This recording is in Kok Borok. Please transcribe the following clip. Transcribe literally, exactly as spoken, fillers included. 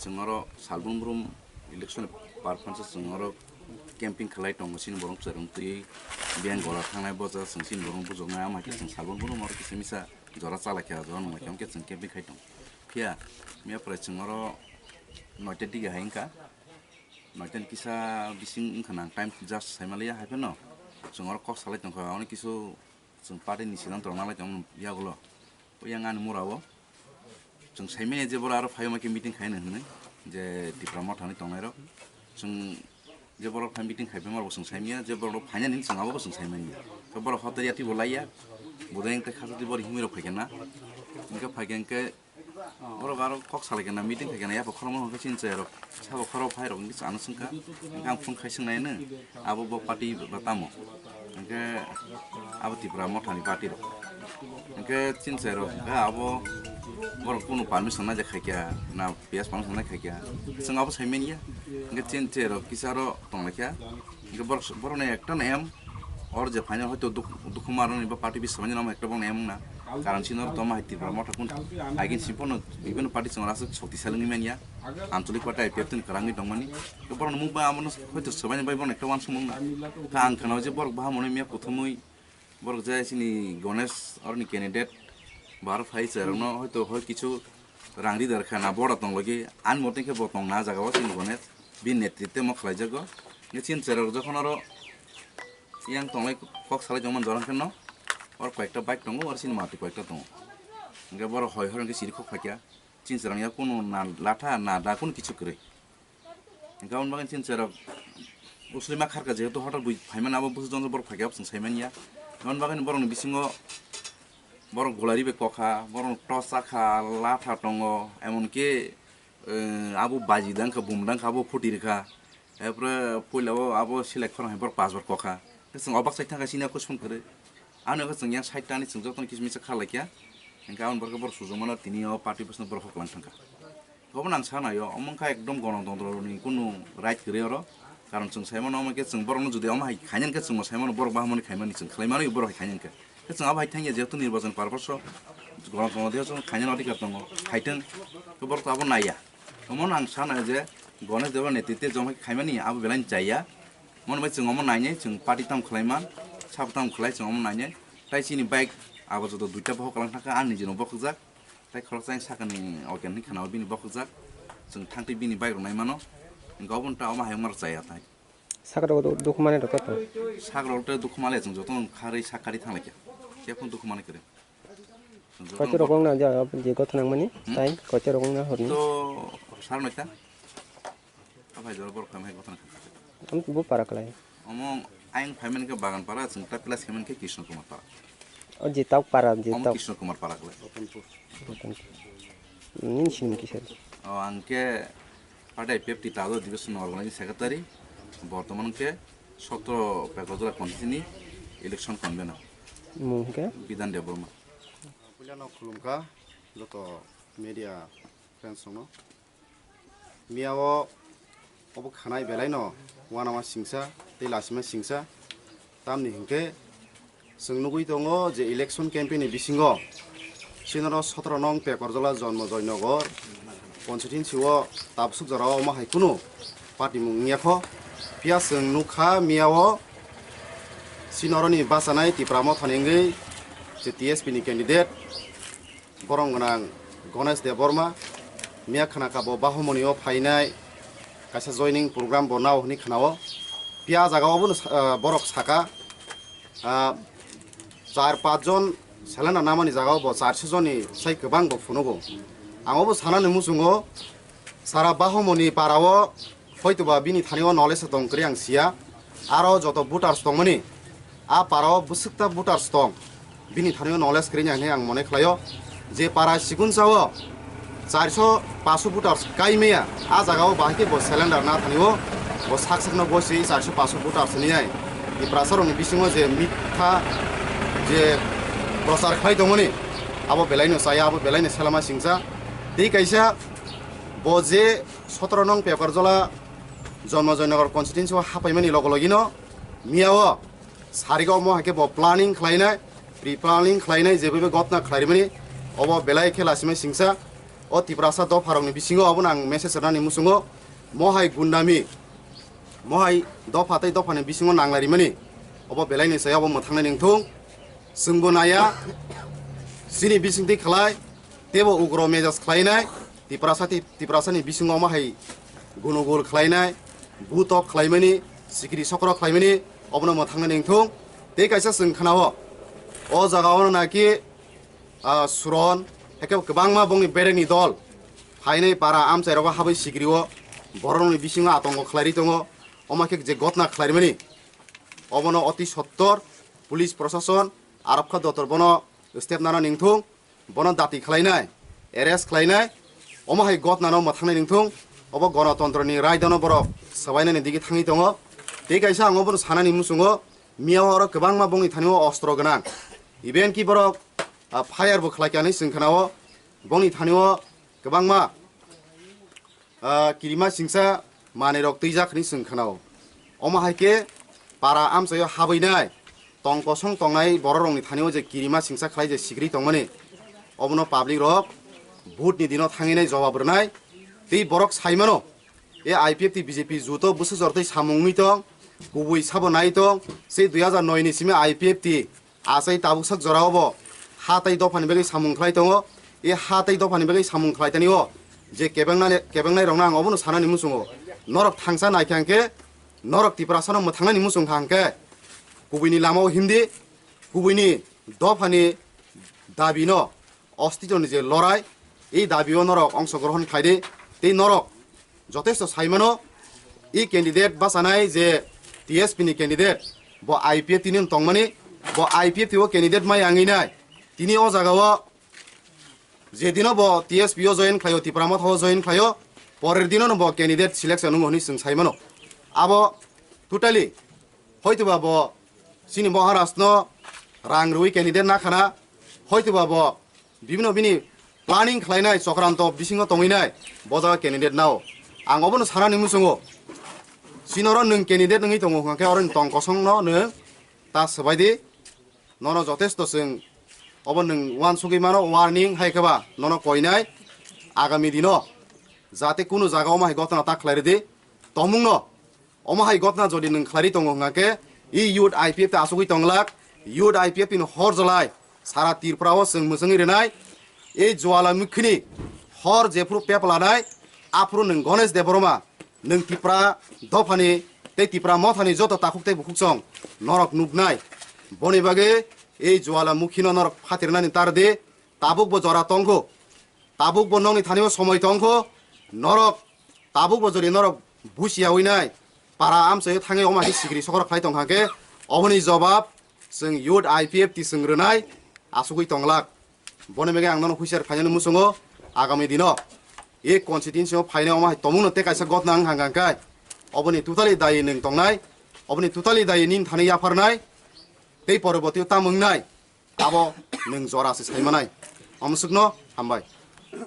Chwng oro salbrum brum election ni purpose chwng oro camping khlai tongo, chini borok chwrwng twi biyang gora thangnai boja chwng chini borok bujoknai, ama khe chwng salbrum brum oro kisa misa jora chalai kha, jora nunglai kha, hwnkhe chwng camping khai tongo. Phiya miya pore chwng oro noita dige hai wngkha, noita ni kisa bising wngkha nang time just saimaliya, hai phano chwng oro kok salai tongkha, oni kisu chwng party ni sidang rok nanglai tongmani yagulo. Yang ani mura o chwng saimanya je borok aro phaima khe meeting khaina hwnwi je Tipra Motha ni tongnai rok. Chwng je borok phai meeting khai phai maro chwng saimanya, je borok phaina ni chwng abo chwng saimanya. To borok hotel ya tibo laiya. Budai tei khasa ti borok himwi rok phaikha na. Hwnkhe phaikha hwnkhe borok aro kok salai khe na meeting khai khe na yapha khorokma hwnkhe chini chwrai rok. Sabo khorok phai rok hwnkhe chana swngkha. Hwnkhe ang phone khai swngnaino. Abo bo party ba tamo. Hwnkhe abo Tipra Mothani party rok. Hwnkhe chini chwrai rok hwnkhe abo borok kunu permission naijak khaikha na P S permission nai khaikha. Chwng abo saimanya. Hwnkhe chini chwrai rok kisa aro tonglaikha. Hwnkhe borok borokni ekta na em or je final hoito duk-, dukhu marwkni ba party bisa manya namo ekta borokni em wngna. Karon chini oro toma hai Tipra Motha kun agin simpono bibino party chwng rasa shokti selengwi manya. Anchalik party I P F tini kwrangwi tongmani. Borokni mukbai amono hoito swbaini bai borokno ekta uansukmung na. Kha ang khwnao je borok bahamonwi miya kuthumwi borok je chini Ganesh oroni candidate bar phai chwrairokno hoito hoi kichu rang ri dar kha na boda tong logi ani mote khe bo tong na jaga o chini Ganesh bini netritwe mo khlai jago. Nge chini chwrairok jokhon oro yang tonglai kok salai tongmani jora hwnkhe no or koyekta bike tongo or chini mati koyekta tongo. Hwnkhe borok hoi hor hwnkhe chiri kok phaikha. Chini chwrairok ya kunu na latha na da kunu kichu kwrwi. Hwnkhe aboni bagwi chini chwrairok usuli ma kharkha, jehetu hotel bui phaimani abo busu jongjo borok phaikhe abo chwng saimanya. Aboni bagwi borokni bisingo borok gulari bai kokha, borok tosa kha, latha tongo, emonki, eh, abo baji dang kha, bum dang kha, abo phuti rwkha. Erpore puila o abo selek khorang hai borok pas bar kokha. Khe chwng obak sai thangkha sini kuchung kwrwi. Ani khe chwng yang side tani chwng jotono kisa misa kha laikha. Hwnkhe aboni borok borok sujokmano tini o party bwsano borok hoklang thangkha. Obo nang sana yo, omo wngkha ekdom gonotontro ni kunu right kwrwi oro. Karon chwng sai mano omo khe chwng borokno jodi omo hai khaina hwnkhe chwngno sai mano borok bahamoni khaimani chwng khlai mano borok hai khaina hwnkhe. Khe chwng abo hai thangya jehetu nirbachon purpose o gonotontro deho chwng khaina adhikar tongo. Khaitwng khe borok to abo naiya. Omo no ang sana je Ganesh Debbarma netritwe jom hai khaimani abo belai chaya. Mon bai chwng omo nainai chwng party tam khlai man, sabo tam khlai chwng omo nainai. Tai chini bike abo joto duita bohok lang thangkha ani jino bokhokjak. Tai khoroksa ang sakani oken ni khana bini bokhokjak. Chwng thangtwi bini bike rok nai mano. Hwnkhe obo ta omo hai mar chaya tai. Sakro do-, dukhu mane rok to. Sakro te dukhu male chwng joto kharwi sak kharwi thang laikya. Jephun dukhu mane kwrwi. Koito rok wngna ja, je gotho nangmani, hmm? Tai koito rok wngna horni. To sar noita. Aphai jora borok khamai gotho nang. Am bo para klai. Omo ayang phaimani khe Bagan para, chwng ta plus khaimani khe Krishna Kumar para. O je tok para, je tok. Omo Krishna Kumar para klai. Nini sinimung kisa? O ang khe Party I P F T Tado Division Organizing Secretary, bortoman khe Sotro Pekojola constituency ni election convener. Mung khe? Bidan Debbarma. Puilano khulumkha joto media friends rokno. Miya o obo khanai belai no uanama singsa tei lasima singsa. Tamni hinkhe chwng nugwi tongo je election campaign ni bisingo chini oro sotoro nong Pekorjola Jonmo Joynagar constituency o tabsuk jora o omo hai kunu party mung wngya kho. Phiya chwng nukha miya o chini oro ni bachanai Tipra Motha ni wngwi je T S P ni candidate borong gwnang Ganesh Debbarma, miya khna kha bo Bahumoni o phainai kaisa joining program bo nao hwnwi khna o. Phiya jaga o bono sa-, ah, borok saka, ah, char paanch jon selena namani jaga o bo charso joni sai kwbang bo phunugo. Ang obo sanani muchungo sara Bahumoni para o hoitoba bini thani o knowledge tong kwrwi ang siya. Aro joto voters tongmani a para o bwswkta voters tong. Bini thani o knowledge kwrwi nai hwnwi ang mone khlaio. Je para sikunsa o charso paso voters kai maya, a jaga o bahai khe bo cylinder na thani o bo sak sakno bo se charso paso voters hwnwi ai. Tiprasa rokni bisingo je mitha je prochar khlai tongmani abo belaino chaya, abo belaino selama singsa. Tei kaisa bo je sotoro nong Pekorjola Jonmo Joynagar constituency o hapaimani logo logino miya o sarigo omo hai khe bo planning khlainai, pre planning khlainai, je bebe gotna khlaimani obo belai khe lasimai singsa. O Tiprasa dopharokni bisingo obono ang message rwnani muchungo, mohai gundami, mohai dopha tei dophani bisingo nanglarimani, obo belaini sayo obo mwthangnai nengthung. Chwngbo naya, chini bisingtwi khlai, teibo ugro mejas khlainai, Tiprasa ti-, Tiprasani bisingo omo hai gunugul khlainai, butok khlaimani, sikri sokro khlaimani, obono mwthangnai nengthung. Tei kaisa chwng khnao, o jagao naki, ah, Suron, haikhe kwbangma bongni bedekni dol phainai para amchairogo habwi sikrio borokni bisingo atongo khlairwi tongo. Omo khe je gotna khlairimani, obono oti sottor police prosason arokha dotor bono step nana nengthung, bono dati khlainai, arrest khlainai, omo hai gotnano mwthangnai nengthung, obo gonotontroni raidano borok swbainani digi thangwi tongo. Tei kaisa ang obono sanani muchungo, miyao oro kwbangma bongni thanio ostro gwnang, even ki borok, ah, fire bo khlaikha hinwi chwng khnao, bongni thanio kwbangma ah, kirima singsa manwirok twijak hinwi chwng khnao. Omo hai khe para amchaio habwinai, tong kosong tongnai bororokni thanio je kirima singsa khlai je sikri tongmani, obono public rok vote ni dino thanginai jobab rwnai. Tei borok saimano, e I P F T B J P juto bwswk jortwi samung wngwi tong, kubui sabo nai tong, sei dui hajar noi ni simi I P F T Achai tabuk sak jorao bo ha tei dophani bagwi samung khlai tongo. E ha tei dophani bagwi samung khlai tani o je kebengnai, kebengnai rokno ang obono sanani muchungo. Norok thangsa naikha hwnkhe, norok Tiprasano mwthangnani muchung kha hwnkhe, kubuini lamao himdi, kubuini dophani dabino, ostitoni je lorai, ei dabio norok ongsogrohon khlaidi, tei norok jotesto saimano, e candidate bachanai je T S P ni candidate, bo I P F T ni tongmani, bo I P F T o candidate mai wngwi nai, tini o jagao je dino bo T S P o join khlaio, Tipra Motha o join khlaio, porer dino no bo candidate selection wngo hinwi chwng saimano. Abo totally, hoitoba bo chini Maharaj no rang rwi candidate nakhana, hoitoba bo bibino bini planning khlainai chokranto bisingo tongwinai bo jaga candidate nao. Ang obono sanani muchungo, chinoro nwng candidate wngwi tongo hwnkhe oro nwng tong kosongno nwng ta swbaidi, nono jotesto chwng obo nwng uansugwi mano, warning hai kheba nono koinai, agami dino jate kunu jaga omo hai gotna ta khlai rwdi. Tomungno omo hai gotna jodi nwng khlairi tongo hwnkha khe, e youth I P F T asugwi tonglak, youth I P F T ni hor jolai sara Tripura o chwng mwchwngwi rwnai. E Jwalamukhini hor jephuru pep lanai, aphuru nwng Ganesh Debbarma, nwng Tipra dophani tei Tipra mothani joto takhuk tei bukhuk chong norok nuknai. Boni bagwi e Jwalamukhino norok phatirnani tar di, tabuk bo jora tongkho, tabuk bo nokni thani o somoi tongkho, norok tabuk bo jodi norok busiyawi nai, para amchaio thangwi omo hai sikri sokro khlai tongkha khe, oboni jobab chwng youth I P F T chwng rwnai asugwi tonglak. Boni bagwi ang nono huisar khainani muchungo, agami dino e constituency o phainai omo hai tomungno tei kaisa gotna wng hang khe, oboni totally dayi nwng tongnai, oboni totally dayi nini thani yapharnai, tei poroboti o tamo wngnai, abo nwng jora se saimanai. Omo swkno hambai.